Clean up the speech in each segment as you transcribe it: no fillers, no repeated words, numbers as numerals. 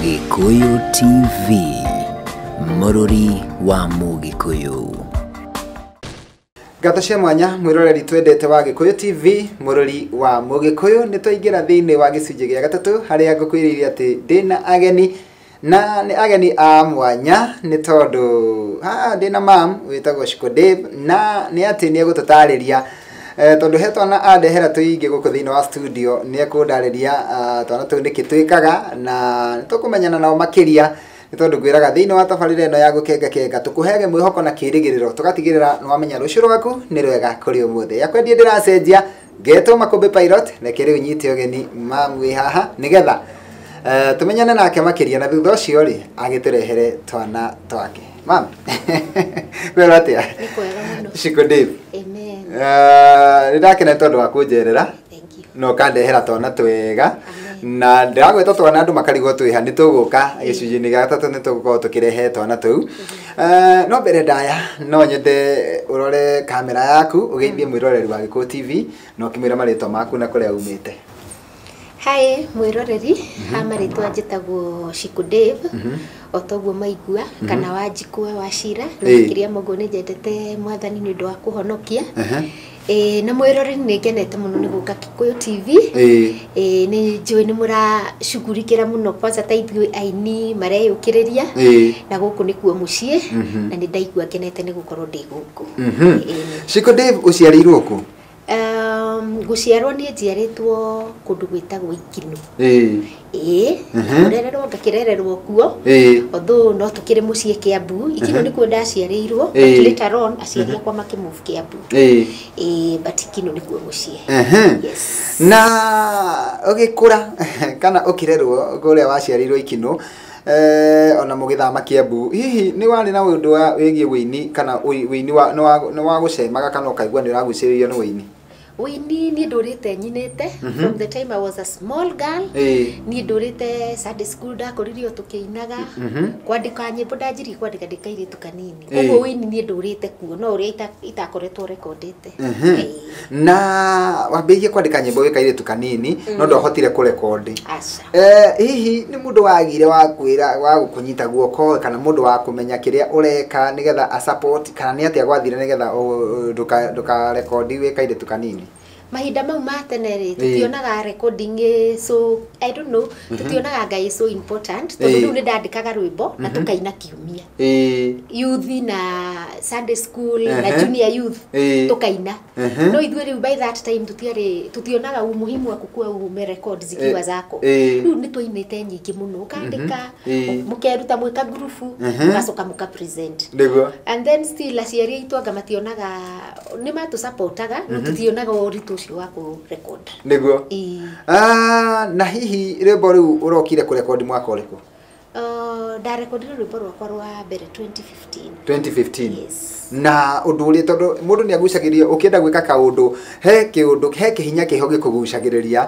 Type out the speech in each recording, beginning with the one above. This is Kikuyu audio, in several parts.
Gĩkũyũ TV, mũrũri wa Mũgĩkũyũ. Ngatho cia mwanya mwĩroreri twendete wa Gĩkũyũ TV, mũrũri wa Mũgĩkũyũ. Nĩ twaingĩra thĩinĩ wa gĩcunjĩ gĩa gatatũ harĩa ngũkwĩrĩire atĩ ndĩna ageni, na nĩ ageni a mwanya nĩ tondũ haha ndĩna mam wĩtagwo Shiko Dave, na nĩ atĩ nĩ egũtũtarĩria tondũ he twana andehera tũingĩ gũkũ thĩinĩ wa studio. Nĩ ekũndarĩria twana tũu nĩkĩ twĩkaga na nĩ tũkũmenyana nao makĩria, nĩ tondũ ngwĩraga thĩinĩ wa tabarĩra ĩno ya gũkenga kenga tũkũheage mwĩhoko na kĩrĩgĩrĩro, tũgatigĩrĩra nĩ wamenya rũciũ rwaku nĩ rwega kũrĩ ũmũthĩ. Yakwendie ndĩracenjia ngetwo Makũmbĩ Pilot. Reke rĩu nyite ũgeni mamu wĩ haha nĩgetha tũmenyane nake makĩria, na thutha ũcio rĩ agĩtũrehere twana twake. Mam, kwĩrwo atĩa? Nĩ kwega mũno. Shiko Dave. Amen. Nĩ ndakena nĩ tondũ wa kũnjerera Thank you. na ũkandehera twana twega. Amen. Na ndĩragwĩta twana andũ makarigwo twĩha. Nĩ tũgũka gĩcunjĩ-inĩ gĩa gatatũ, nĩ tũgũkorwo tũkĩrehe twana tũu. No mbere ndaya no nyende ũrore kamera yaku, ũgeithie mwĩroreri wa Gĩkũyũ TV na ũkĩmwĩra marĩtwa maku na kũrĩa umĩte. Hi mwĩroreri, ha marĩtwa njĩtagwo Shiko Dave, o toguo maigua, kana Wanjikũ wa Cira, na makĩria mũguo nĩ njendete Mwathani nĩ ũndũ wa kũhonokia. Na mwĩroreri, nĩ ngenete mũno nĩ gũka Kikuyu TV. Nĩ njũĩ nĩ mũracugurikĩra mũno, kwanza ta ithuĩ aini mareyũkĩrĩria, na gũkũ nĩkuo mũciĩ, na nĩ ndaigua ngenete nĩ gũkorwo ndĩ gũkũ. Shiko Dave, ũciarĩirwo kũ? Gũciarwo niĩ njiarĩtwo kũndũ gwĩtagwo Ikinũ. Ĩĩ, kũrererwo ngakĩrererwo kuo. Although no tũkĩrĩ mũciĩ Kiambu, Ikinũ nĩkuo ndaciarĩirwo, but later on aciari akwa makĩmove Kiambu. Ĩĩ, but Ikinũ nĩkuo mũciĩ. Yes. Na ũgĩkũra kana ũkĩrerwo kũrĩa waciarĩirwo Ikinũ, ona mũgĩthama Kiambu, hihi nĩ warĩ na ũndũ wa wĩgiĩ wĩini kana wĩini wa nĩ wa gũcemaga kana ũkaigua nĩ ũragucĩrĩrio nĩ wĩini? Wĩini niĩ ndũrĩte nyinĩte from the time I was a small girl. Niĩ ndũrĩte Sunday school, ndakũririo tũkĩinaga. Kwandĩka nyĩmbo ndanjirie kwandĩka ndĩ kairĩtu kanini. Koguo wĩini niĩ ndũrĩte kuo, no ũrĩa itakoretwo rekondĩte. Na wambĩrĩirie kwandĩka nyĩmbo wĩ kairĩtu kanini, no ndwahotire kũrekondi? Aca. Hihi nĩ mũndũ wagire wa kwĩra wa gũkũnyita guoko kana mũndũ wa kũmenya kĩrĩa ũreka nĩgetha a support, kana nĩ atĩa gwathire nĩgetha ndũkarekondi wĩ kairĩtu kanini? Mahinda mau ma tene rĩ, tutionaga recording so I don't know, tutionaga Ngai so important, tondũ rĩu nĩ ndandĩkaga rwĩmbo na tũkaina kiumia, youth na Sunday school na junior youth, tukaina. No ithuĩ rĩu by that time tutiarĩ tutionaga umuhimu wa kukua umerecord zikiwa zako. Rĩu nĩ twainĩte nyingĩ mũno, ũkandĩka, mũkeruta mwĩka ngurubu, mũgacoka mũka present. And then still aciari aitũ anga mationaga, nĩ matũsupportaga, no tutionaga ũritũ ũcio wa kũ record. Ĩĩ. Ah, na hihi rwĩmbo rĩu ũrokire kũrekondi mwaka ũrĩkũ? Ndarekondire rwĩmbo rwakwa rwa mbere 2015. 2015? Yes. Na ũndũ ũrĩa, tondũ mũndũ nĩ agucagĩrĩrio ũkĩenda gwĩka kaũndũ, he kĩũndũ, he kĩhinya kĩho gĩkũgucagĩrĩria,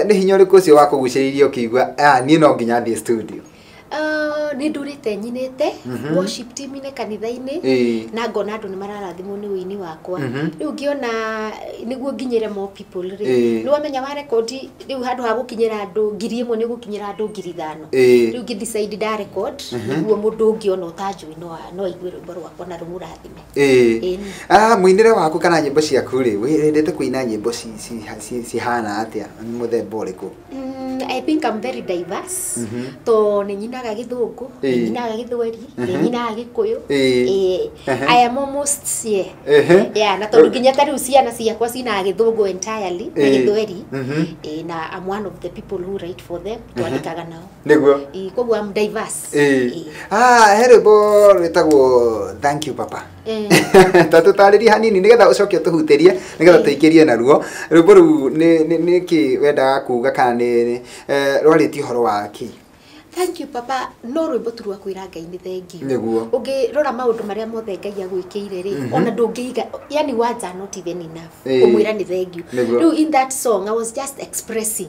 nĩ hinya ũrĩkũ ũcio wa kũgucĩrĩria ũkĩigua, ah, niĩ no nginya thiĩ studio? Nĩ ndũrĩte nyinĩte worship team-inĩ kanitha-inĩ, na ngona andũ nĩ mararathimwo nĩ ũini wakwa. Rĩu ngĩona nĩguo nginyĩre more people rĩ, nĩ wamenya wa rekondi rĩu, handũ ha gũkinyĩra andũ 1000 nĩ gũkinyĩra andũ 5000. Rĩu ngĩ decide nda record nĩguo mũndũ ũngĩ ona ũtanjũĩ no aigue rwĩmbo rwakwa na rũmũrathime. Ĩĩ. Ah, mũinĩre waku kana nyĩmbo ciaku rĩ, wendete kũina nyĩmbo cihana atĩa, nĩ mũthemba ũrĩkũ? I think I'm very diverse, to nĩ nyinaga Gĩthũngũ, nĩ nyinaga Gĩthweri, nĩ nyinaga Gĩkũyũ. Ĩĩ. I am almost, yeah. Yeah, na tondũ nginya ta rĩu ciana ciakwa cinaga Gĩthũngũ entirely na Gĩthweri. Ĩĩ, na I'm one of the people who write for them, twandĩkaga nao. Ĩĩ, koguo I'm diverse. Ĩĩ. Ah, he rwĩmbo rwĩtagwo "Thank You Papa". Ta tũtarĩrie hanini nĩgetha ũcoke ũtũhutĩrie nĩgetha tũikĩrie naruo rwĩmbo rũu. Nĩ kĩ wendaga kuga kana nĩ rwarĩtie ũhoro wa kĩ? "Thank You Papa" no rwĩmbo tu rwa kwĩra Ngai nĩ thank you. Ũngĩrora maũndũ marĩa mothe Ngai agwĩkĩire rĩ, ona ndũngĩiga, yani words are not even enough kũmwĩra nĩ thank you. Rĩu in that song I was just expressing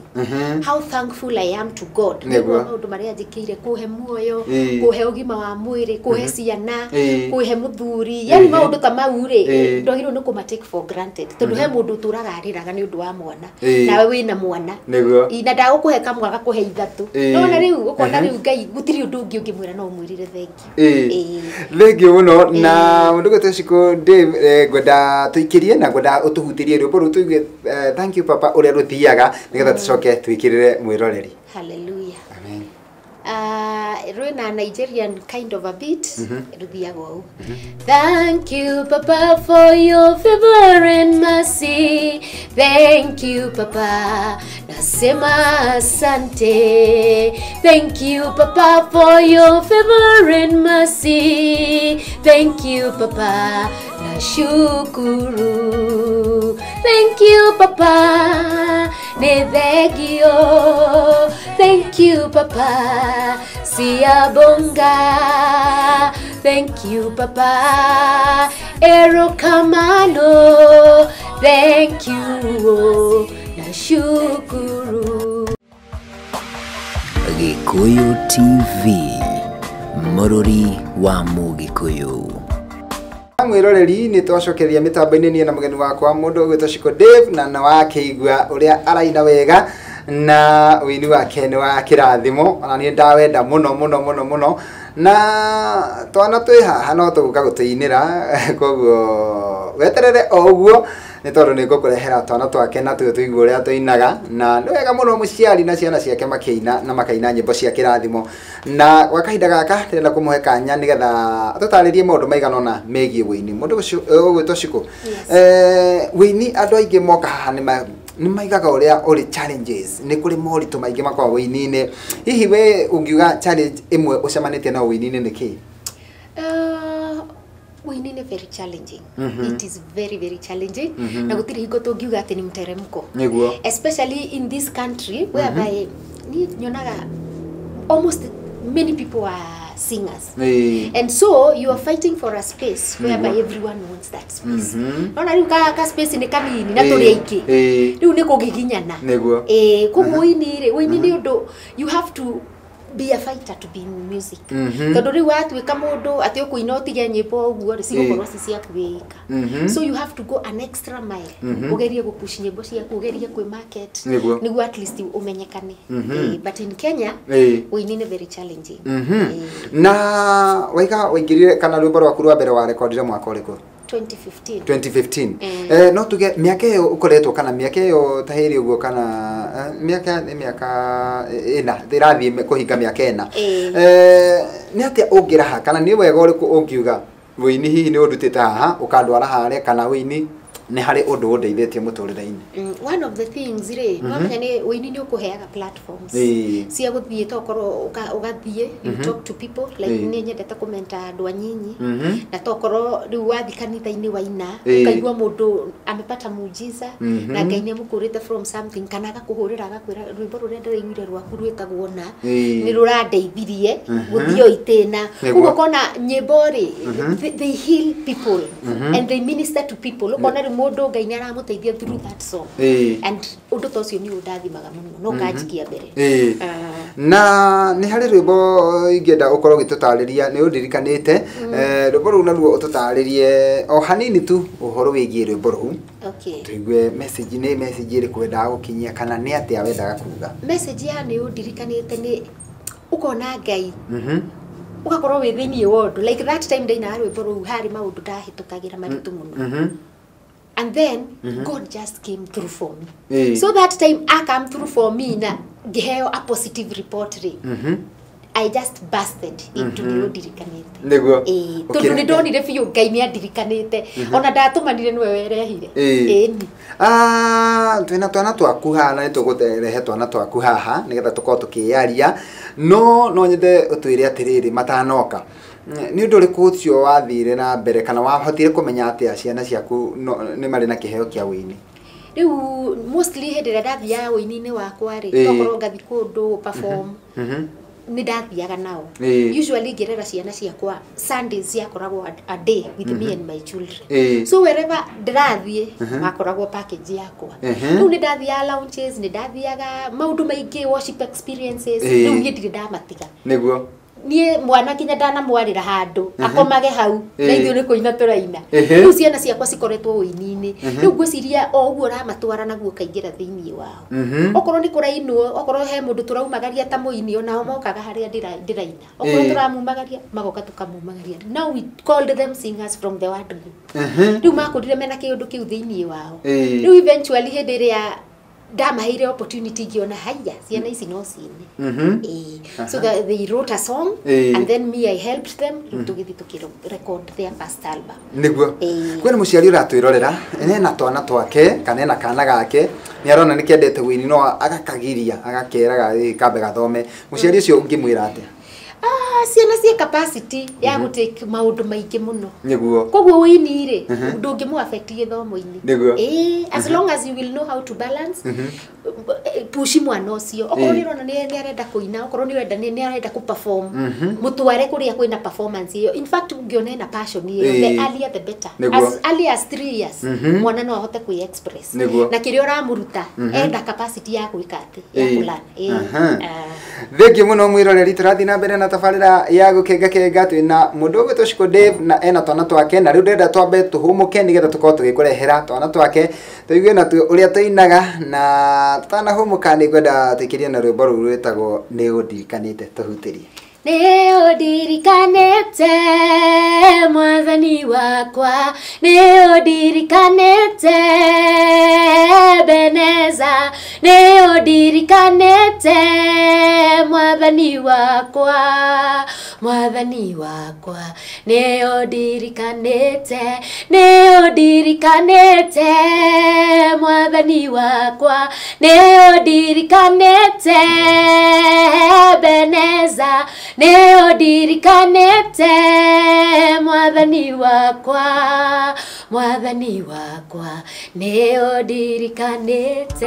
how thankful I am to God nĩguo maũndũ marĩa anjĩkĩire, kũhe muoyo, kũhe ũgima wa mwĩrĩ, kũhe ciana, kũhe mũthuri, yani maũndũ ta mau rĩ, ndwagĩrĩirwo nĩ kũma take for granted, tondũ he mũndũ ũtũraga arĩraga nĩ ũndũ wa mwana, nawe wĩna mwana. Na ndagũkũhe kamwe, agakũhe ithatũ. Nona rĩu ũkona Nona rĩu Ngai gũtirĩ ũndũ ũngĩ ũngĩmwĩra no ũmwĩrire thank you. Thank you mũno na mũndũ gwĩtwo Shiko Dave, ngwenda tũikĩrie na ngwenda ũtũhutĩrie rwĩmbo rũu tũigue thank you papa ũrĩa rũthiaga nĩgetha tũcoke twĩkĩrĩre mwĩroreri. Hallelujah. Amen. Rwĩna Nigerian kind of a beat rũthiaga ũũ. Thank you papa for your favor and mercy. Thank you papa, nasema asante. Thank you papa for your favor and mercy. Thank you papa, nashukuru. Thank you papa, ne thengio. Thank you papa, siyabonga. Thank you papa, erokamano. Thank you, nashukuru. Gikuyu TV, Mũrũri wa Mũgĩkũyũ. Mwĩroreri nĩ twacokeria mĩtambo-inĩ niĩ na mũgeni wakwa mũndũ ũgwĩtwo Shiko Dave na nĩ wakĩigua ũrĩa araina wega na ũini wake nĩ wa kĩrathimo ona niĩ ndawenda mũno mũno mũno mũno na twana twĩ haha no tũgũka gũtũinĩra koguo weterere o ũguo nĩ tondũ nĩ ngũkũrehera twana twake na tuo tũigue ũrĩa tũinaga na nĩ wega mũno mũciari na ciana ciake makĩina na makaina nyĩmbo cia kĩrathimo na gwa kahinda gaka ndĩrenda kũmũhe kanya nĩgetha atũtarĩrie maũndũ maigana ũna megiĩ wũini. Mũndũ ũgwĩtwo Shiko, wũini andũ aingĩ moka haha nĩ maigaga ũrĩa ũrĩ challenges, nĩ kũrĩ moritũ maingĩ makoragwo wũini-inĩ. Hihi we ũngiuga challenge ĩmwe ũcemanĩtie nayo wũini-inĩ nĩ kĩĩ? Wũini nĩ very challenging. It is very very challenging. Na gũtirĩ hingo tũngiuga atĩ nĩ mũteremko. Nĩguo. Especially in this country whereby ni nyonaga almost many people are singers. And so you are fighting for a space whereby everyone wants that space. Nona rĩu ka space nĩ kanini na tũrĩ aingĩ. Rĩu nĩ kũgiginyana. Nĩguo. Koguo ũini rĩ, ũini nĩ ũndũ you have to be a fighter to be in music. Tondũ rĩu watuĩka mũndũ atĩ ũkũina ũtige nyĩmbo ũguo rĩ, cigũkorwo ci ciaku wĩika. So you have to go an extra mile. Ũgerie gũpush nyĩmbo ciaku, ũgerie kwĩ market. Nĩguo at least ũmenyekane. But in Kenya, ũini nĩ very challenging. Na waiga waingĩrire kana rwĩmbo rwaku rwa mbere warekondire mwaka ũrĩkũ? 2015. 2015. No tuge mĩaka ĩyo ũkoretwo kana mĩaka ĩyo ta hĩrĩ ũguo kana mĩaka nĩ mĩaka ĩna ĩrathiĩ kũhinga mĩaka ĩna. Nĩ atĩa ũngĩraha kana nĩ wega ũrĩkũ ũngiuga wũini hihi nĩ ũndutĩte haha ũkandwara harĩa kana wũini nĩ harĩ ũndũ ũndeithĩtie mũtũrĩre-inĩ? One of the things rĩ, nĩwamenya nĩ wũini nĩ ũkũheaga platforms cia gũthiĩ tokorwo ũgathiĩ you talk to people like nĩ nyendete kũmenta andũ anyinyi na tokorwo rĩu wathiĩ kanitha-inĩ waina ũkaigua mũndũ amepata muujiza na Ngai nĩ amũkũrĩte from something kana agakũhũrĩra agakwĩra rwĩmbo rũrĩa ndĩraiguire rwaku rwĩtagwo na nĩ rũrandeithirie gũthiĩ o itĩna. Koguo ũkona nyĩmbo rĩ, they heal people and they minister to people. Ũkona rĩu mũndũ Ngai nĩ aramũteithia through that song. And ũndũ ta ũcio nĩ ũndathimaga mũno no ũkanjikia mbere. Na nĩ harĩ rwĩmbo ingĩenda ũkorwo ũgĩtũtarĩria nĩ ũndirikanĩte rwĩmbo rũu naruo ũtũtarĩrie o hanini tu ũhoro wĩgiĩ rwĩmbo rũu. Tũigue message nĩ message ĩrĩkũ wendaga gũkinyia kana nĩ atĩa wendaga kuga? Message ya nĩ ũndirikanĩte nĩ ũkona Ngai ũgakorwo wĩ thĩiniĩ wa ũndũ like that time ndainaga rwĩmbo rũu harĩ maũndũ ndahĩtũkagĩra maritũ mũno. And then God just came through for me. So that time I came through for me na ngĩheo a positive report rĩ. I just busted into nĩ ũndirikanĩte. Nĩguo. Tondũ nĩ ndonire biũ Ngai nĩ andirikanĩte. Ona ndatũmanire nĩwe werehire. Ĩni. Twĩna twana twaku haha na nĩtũgũrehe twana twaku haha nĩgetha tũkorwo tũkĩaria no nyende ũtwĩre atĩrĩrĩ matanoka nĩ ũndũ ũrĩkũ ũcio wathire na mbere kana wahotire kũmenya atĩa ciana ciaku nĩ marĩ na kĩheo kĩa wũini? Rĩu mostly hĩndĩ ĩrĩa ndathiaga wũini-inĩ wakwa rĩ, tokorwo ngathiĩ kũndũ perform nĩ ndathiaga nao. Usually ngĩrera ciana ciakwa Sundays ciakoragwo a day with me and my children. So wherever ndĩrathiĩ makoragwo package yakwa. Rĩu nĩ ndathiaga lounges, nĩ ndathiaga maũndũ maingĩ, worship experiences, rĩu niĩ ndirĩ ndamatiga. Nĩguo. Niĩ mwana kinya ndanamwarĩra handũ akomage hau na ithuĩ nĩ kũina tũraina. Rĩu ciana ciakwa cikoretwo ũini-inĩ. Rĩu ngwĩciria o ũguo ũramatwara naguo ũkaingĩra thĩinĩ wao. Okorwo nĩ kũrainwo, okorwo he mũndũ tũraumagaria ta mũini, onao mokaga harĩa ndĩraina. Okorwo tũramumagaria magoka tũkamumagaria. Now we called them singers from the word go. Rĩu makũrire mena kĩũndũ kĩu thĩinĩ wao. Rĩu eventually hĩndĩ ĩrĩa ndamaheire opportunity ngĩona haya ciana ici no ciine. So they wrote a song and then me I helped them rĩu tũgĩthiĩ tũkĩ record their first album. Nĩguo. Kwĩna mũciari ũratwĩrorera ena twana twake kana ena kana gake nĩ arona nĩ kendete wĩini no agakagiria agakeraga kambe gathome. Mũciari ũcio ũngĩmwĩra atĩa? Ciana cia capacity ya gũtake maũndũ maingĩ mũno. Nĩguo. Koguo ũini rĩ ndũngĩmũ affect gĩthomo-inĩ. Nĩguo. As long as you will know how to balance push mwana ũcio. Okorwo nĩ ũrona nĩ arenda kũina, okorwo nĩ ũrenda nĩ arenda kũ perform, mũtware kũrĩa kwĩna performance ĩyo. In fact ũngĩona ena passion ĩyo, the earlier the better. As early as 3 years mwana no ahote kwĩ express. Na kĩrĩa ũramũruta enda capacity ya gwĩka atĩ ya kũlearn. Thengiũ mũno mwĩroreri, tũrathiĩ na mbere na tabarĩra ya gũkengakenga twĩna mũndũ ũgwĩtwo Shiko Dave na ena twana twake, na rĩu ndĩrenda twambe tũhũmũke nĩgetha tũkorwo tũgĩkũrehera twana twake tũigue na ũrĩa tũinaga, na tũtanahũmũka nĩ ngwenda tũikĩrie na rwĩmbo rũu rwĩtagwo Nĩ Ũndirikanĩte. Tũhutĩrie. Nĩ ũndirikanĩte mwathani wakwa, nĩ ũndirikanĩte Ebeneza, nĩ ũndirikanĩte mwathani wakwa, mwathani wakwa, nĩ ũndirikanĩte, nĩ ũndirikanĩte mwathani wakwa, nĩ ũndirikanĩte Ebeneza, nĩ ũndirikanĩte mwathani wakwa, mwathani wakwa, nĩ ũndirikanĩte.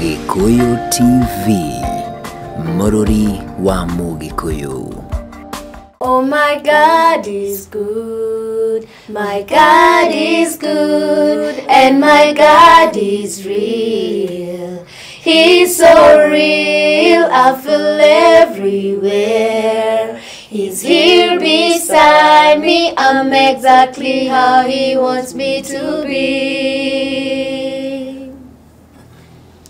Gĩkũyũ TV, mũrũri wa Mũgĩkũyũ. Oh, my God is good, my God is good, and my God is real. He's so real, I feel everywhere. He's here beside me, I'm exactly how he wants me to be.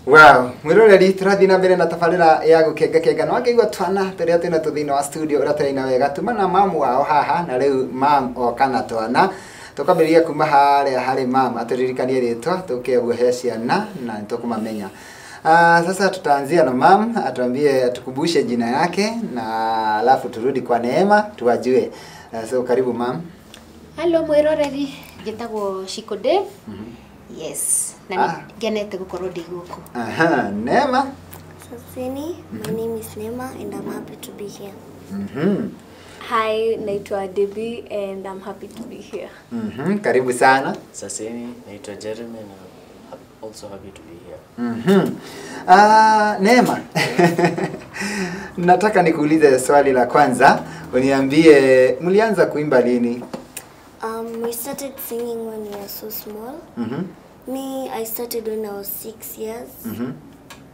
Wow, mwĩroreri tũrathiĩ na mbere na tabarĩra ya gũkengakenga na wangĩigua twana tũrĩa twĩna tũ thĩinĩ wa studio ũrĩa tũraina wega tuma na mamu wao haha, na rĩu mam oka na twana. Tũkambĩrĩria kuma harĩa harĩ mam atũririkanie rĩtwa tũke ũguo he ciana na nĩtũkũmamenya. Sasa tutaanzia na mam atuambie, atukumbushe jina yake na alafu turudi kwa Neema tuwajue. So karibu mam. Hello mwĩroreri, njĩtagwo Shiko Dave. Yes, na ngenete gũkorwo ndĩ gũkũ. Aha, Neema. Sasini, my name is Neema and I'm happy to be here. Hi, naitwa Debbie and I'm happy to be here. Karibu sana. Sasini, naitwa Jeremy and I'm also happy to be here. Neema. Nataka nikuulize swali la kwanza, uniambie mlianza kuimba lini? We started singing when we were so small. Me, I started when I was 6 years.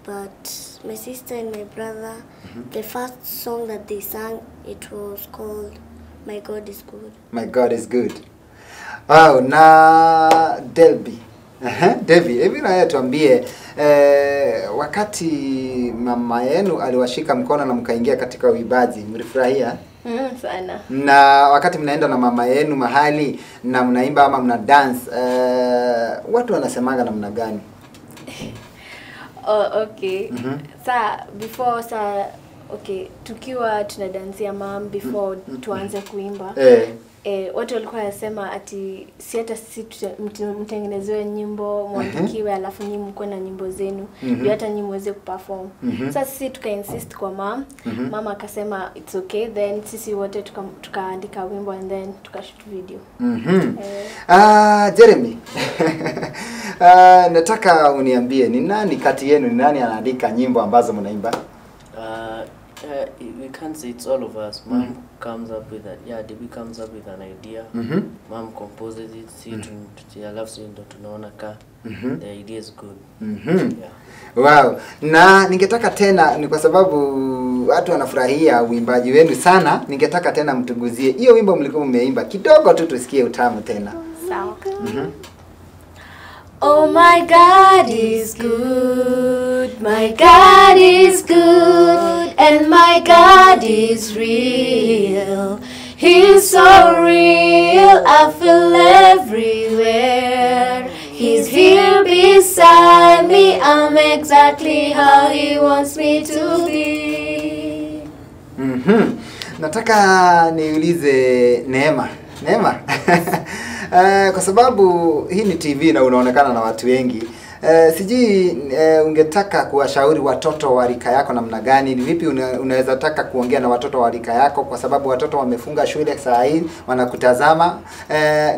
But my sister and my brother, the first song that they sang, it was called My God is Good. My God is Good. Wow, na Delby. Debbie, hebu na tuambie wakati mama yenu aliwashika mkono na mkaingia katika uimbaji, mlifurahia? Sana. Na wakati mnaenda na mama yenu mahali na mnaimba ama mna dance, watu wanasemaga namna gani? Oh, okay. Sa before sa okay, tukiwa tunadansia mom before tuanze kuimba. Watu walikuwa wanasema ati si hata sisi mtengenezewe nyimbo, mwandikiwe alafu nyinyi mko na nyimbo zenu, ndio hata nyinyi muweze kuperform. Sasa sisi tuka insist kwa mom, mama akasema it's okay, then sisi wote tukaandika wimbo and then tukashoot video. Jeremy. Nataka uniambie ni nani kati yenu, ni nani anaandika nyimbo ambazo mnaimba? We can't say it's all of us. Mom comes up with that. Yeah, Debbie comes up with an idea. Mom composes it. See, alafu ndo tunaona ka the idea is good. Yeah. Wow. Na ningetaka tena ni kwa sababu watu wanafurahia uimbaji wenu sana, ningetaka tena mtuguzie hiyo wimbo mlikuwa mmeimba kidogo tu tusikie utamu tena. Sawa. Oh my God is good, my God is good, and my God is real. He's so real, I feel everywhere. He's here beside me, I'm exactly how he wants me to be. Nataka niulize Neema. Neema. Kwa sababu hii ni TV na unaonekana na watu wengi. Sijui ungetaka kuwashauri watoto wa rika yako namna gani? Ni vipi unaweza taka kuongea na watoto wa rika yako, kwa sababu watoto wamefunga shule saa hii wanakutazama?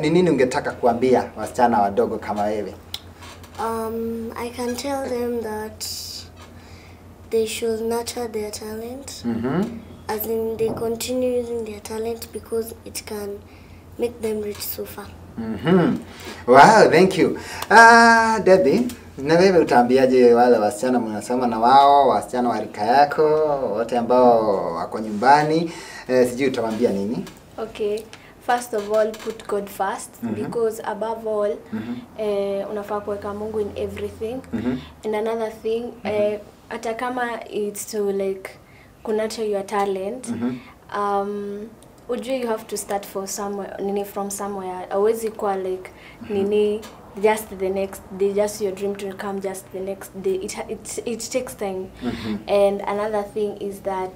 Ni nini ungetaka kuambia wasichana wadogo kama wewe? I can tell them that they should nurture their talent. As in they continue using their talent because it can make them reach so far. Wow, thank you. Debbie, na wewe utaambiaje wale wasichana mnasoma na wao, wasichana wa rika yako, wote ambao wako nyumbani, sijui utawaambia nini? Okay. First of all, put God first, because above all, unafaa kuweka Mungu in everything. And another thing, hata kama it's to like kunurture your talent, ujue you have to start for somewhere, nini, from somewhere. Hauwezi kuwa like nini just the next day, just your dream to come just the next day. It takes time. And another thing is that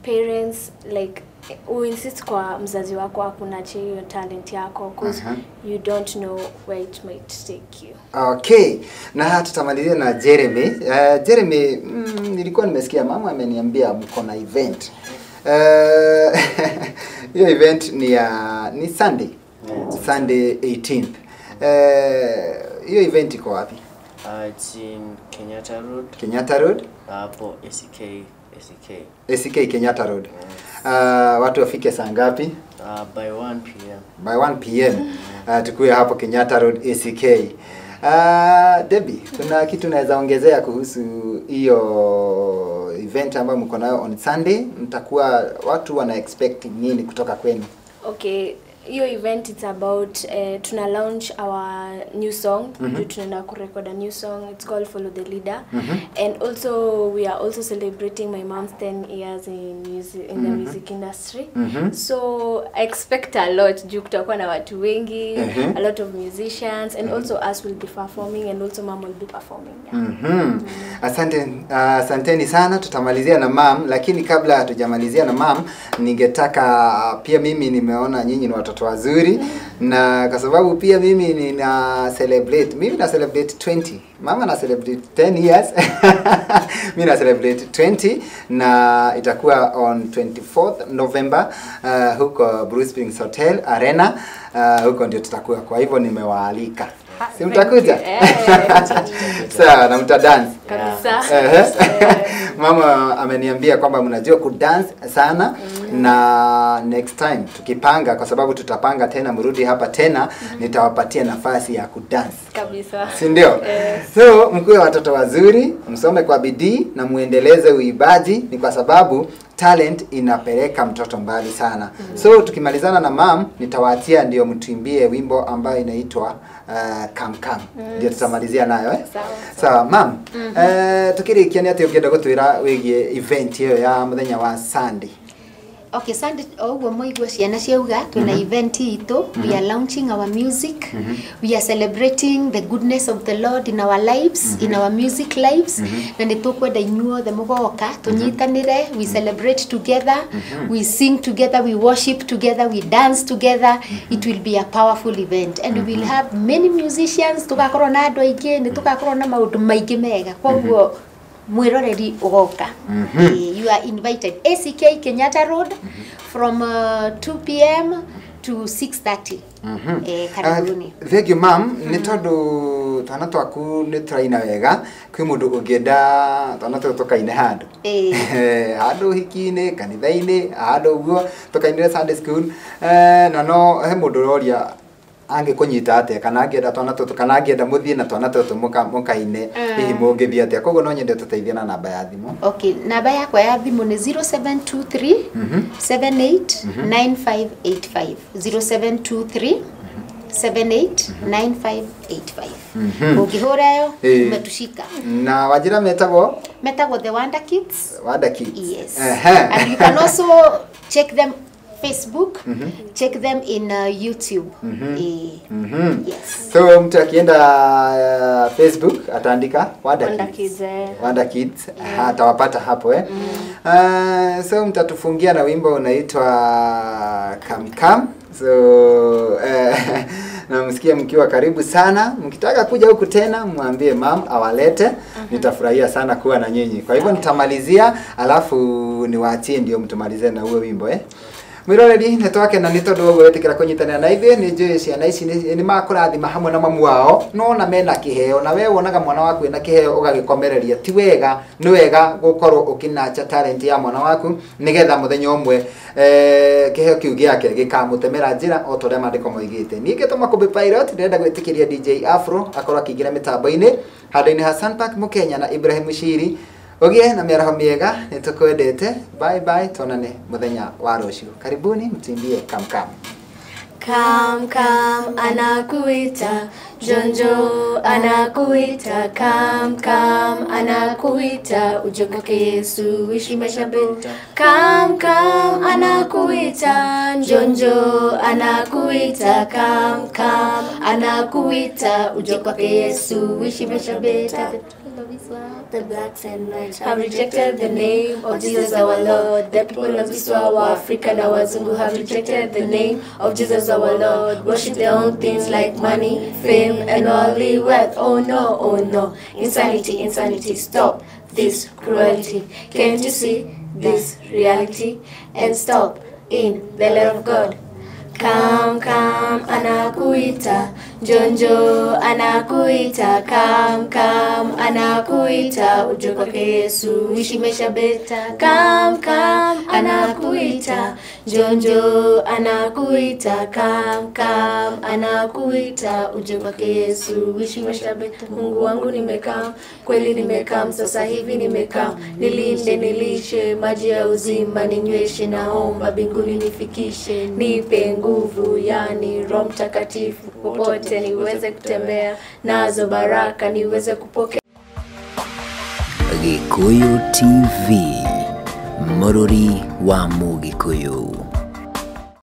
parents like uinsist kwa mzazi wako akunurture your talent yako, because you don't know where it might take you. Okay, na tutamalizia na Jeremy. Jeremy, nilikuwa nimesikia mama ameniambia mko na event. Hiyo event ni Sunday. Sunday 18th. Hiyo event iko wapi? It's in Kenyatta Road. Kenyatta Road? Hapo ACK. ACK Kenyatta Road. Watu wafike saa ngapi? By 1 p.m. By 1 p.m. Tukue hapo Kenyatta Road ACK. Debbie, kuna kitu naweza ongezea kuhusu hiyo event ambayo mko nayo on Sunday? Mtakuwa watu wana expect nini kutoka kwenu? Okay, hiyo event it's about tuna launch our new song. Tunaenda kurecord a new song. It's called Follow the Leader. And also we are also celebrating my mom's 10 years in music, in the music industry. So I expect a lot. Juu kutakuwa na watu wengi, a lot of musicians, and also us will be performing, and also mom will be performing. Yeah. Asante, asanteni sana. Tutamalizia na mam, lakini kabla hatujamalizia na mam, ningetaka pia mimi nimeona nyinyi ni watoto wazuri, na kwa sababu pia mimi nina celebrate, mimi na celebrate 20, mama na celebrate 10 years, mimi na celebrate 20, na itakuwa on 24th November huko Blue Springs Hotel Arena. Huko ndio tutakuwa. Kwa hivyo nimewaalika. Si mtakuja? Sawa, na mta dance. Kabisa. Mama ameniambia kwamba mnajua kudance sana, na next time tukipanga, kwa sababu tutapanga tena mrudi hapa tena, nitawapatia nafasi ya kudance. Kabisa. Si ndio? Yes. So mkuwe watoto wazuri, msome kwa bidii na muendeleze uimbaji, ni kwa sababu talent inapeleka mtoto mbali sana. So tukimalizana na mam, nitawaachia ndio mtuimbie wimbo ambayo inaitwa Come Come. Ndio tutamalizia nayo, eh? Sawa. Sawa mam. Tukirikia ni ati ungienda gutwira wigie event hiyo ya muthenya wa Sunday. Okay, Sunday oguo mwaigua ciana ciauga twina event itu. We are launching our music. We are celebrating the goodness of the Lord in our lives, in our music lives. Na nĩ tũkwenda inyuothe mũgoka tũnyitanĩre. We celebrate together, we sing together, we worship together, we dance together. It will be a powerful event, and we will have many musicians. Tũgakorwo na andũ aingĩ, nĩ tũgakorwo na maũndũ maingĩ mega. Koguo mwiroreri ugoka. You are invited. ACK Kenyatta Road from 2 p.m. to 6:30. Karibuni. Thank you ma'am. Nĩ tondũ twana twaku nĩ tũraina wega, kwĩ mũndũ ũngĩenda twana tũtũ tũkaine handũ. Handũ hiki-inĩ, kanitha-inĩ, handũ ũguo tũkainĩre Sunday school. Na no he mũndũ ũroria Angĩkũnyita atĩa kana angĩenda twana tũtũ kana angĩenda mũthiĩ na twana tũtũ mũkaine hihi mũngĩthiĩ atĩa? Koguo no nyende tũteithie na namba ya thimũ. Okay, namba yakwa ya thimũ nĩ 0723 78 9585 0723 789585. Ũngĩhũra ĩyo umetushika. Na wajira metagwo The Wonder Kids. Wonder Kids. Yes. And you can also check them Facebook, check them in YouTube. Yes. So mtu akienda Facebook ataandika Wonder Kids. Wonder Kids atawapata hapo So mtatufungia na wimbo unaitwa Kam Kam. So na msikia mkiwa karibu sana. Mkitaka kuja huku tena mwambie mam awalete. Nitafurahia sana kuwa na nyinyi. Kwa hivyo nitamalizia alafu niwaachie ndio mtumalize na huo wimbo Mwiroreri nĩ twakena nĩ tondũ wa gwĩtĩkĩra kũnyitanĩra na ithuĩ. Nĩ njũĩ ciana ici nĩ makũrathima hamwe na mamu wao, no na mena kĩheo, na we wonaga mwana waku ena kĩheo ũgagĩkomereria. Ti wega, nĩ wega gũkorwo ũkĩnacha talent ya mwana waku nĩgetha mũthenya ũmwe kĩheo kĩu gĩake gĩkamũtemera njĩra o ta ũrĩa maandĩko moigĩte. Niĩ ngĩtwo Makũmbĩ Pilot, ndĩrenda gwĩtĩkĩria DJ Afro akorwo akĩingĩra mĩtambo-inĩ handũ-inĩ ha Sunpark Mũkenya na Ibrahim Shiri. Ũgĩe na mĩaraho mĩega, nĩtũkwendete. Bye bye, tuonane mũthenya wa rũciũ. Karibuni mtuimbie Kam Kam. Kam Kam anakuita, Jonjo anakuita, Kam Kam anakuita, uje kwake Yesu uishi maisha beta. Kam Kam anakuita, Jonjo anakuita, Kam Kam anakuita, uje kwake Yesu uishi maisha beta. The blacks and whites have rejected the name of Jesus our Lord. The people of Iswa, Africa na Wazungu have rejected the name of Jesus our Lord. Worship their own things like money, fame, and worldly wealth. Oh no, oh no. Insanity, insanity, stop this cruelty. Can't you see this reality? And stop in the love of God. Kam Kam anakuita, Jonjo anakuita, Kam Kam anakuita, uje kwake Yesu uishi maisha beta. Kam Kam anakuita, Jonjo anakuita, Kam Kam anakuita, uje kwake Yesu uishi maisha beta. Mungu wangu nimekam, kweli nimekam, sasa hivi nimekam. Nilinde, nilishe, maji ya uzima ninyweshe, naomba mbinguni nifikishe. Nipe nguvu, yani Roho Mtakatifu, popote niweze kutembea, nazo baraka niweze kupokea. Gikuyu TV, Mũrũri wa Mũgĩkũyũ.